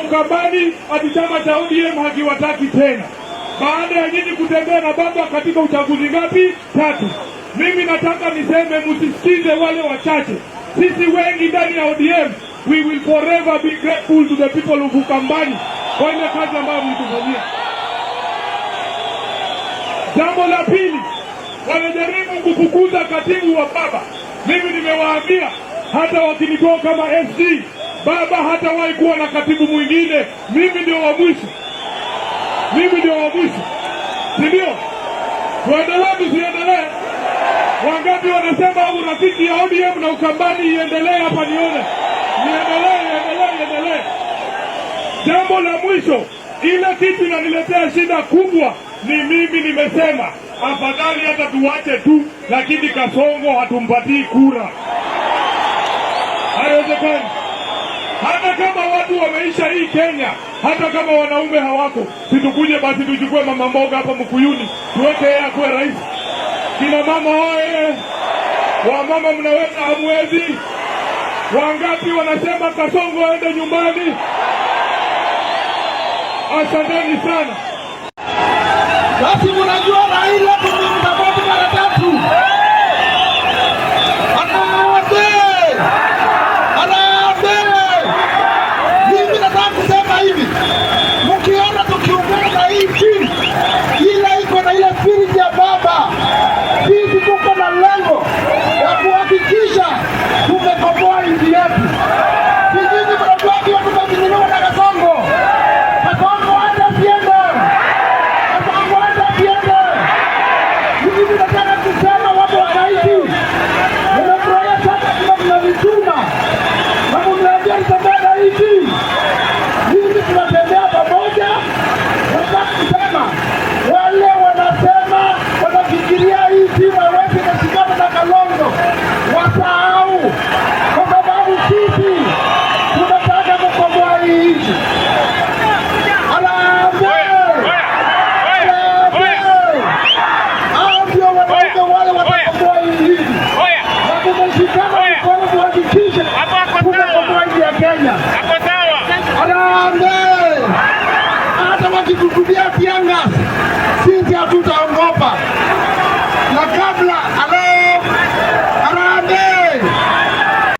Ukambani ati chama cha ODM hakiwataki tena, baada ya nyinyi kutembea na baba katika uchaguzi ngapi? Tatu. Mimi nataka niseme, msisikize wale wachache. Sisi wengi ndani ya ODM, we will forever be grateful to the people of Ukambani kwa ile kazi ambayo mlitufanyia. Jambo la pili, wanajaribu kufukuza katibu wa baba. Mimi nimewaambia hata wakinitoa kama SG, baba hatawahi kuwa na katibu mwingine. Mimi ndio wa mwisho, mimi ndio wa mwisho, si ndio? Tuendelee tusiendelee? Wangapi wanasema urafiki ya ODM na Ukambani iendelee hapa? Nione, iendelee, iendelee, iendelee. Jambo la mwisho, ile kitu inaniletea shida kubwa ni mimi nimesema afadhali hata tuwache tu, lakini Kasongo hatumpatii kura. Haiwezekani. Hata kama watu wameisha hii Kenya, hata kama wanaume hawako, si tukuje basi tuchukue mama mboga hapa Mkuyuni tuweke yeye akuwe rais. Kina mama oye! Wamama mnaweza, hamwezi? Wangapi wanasema Kasongo aende nyumbani? Asanteni sana. Basi mnajua Raila tumemsupport.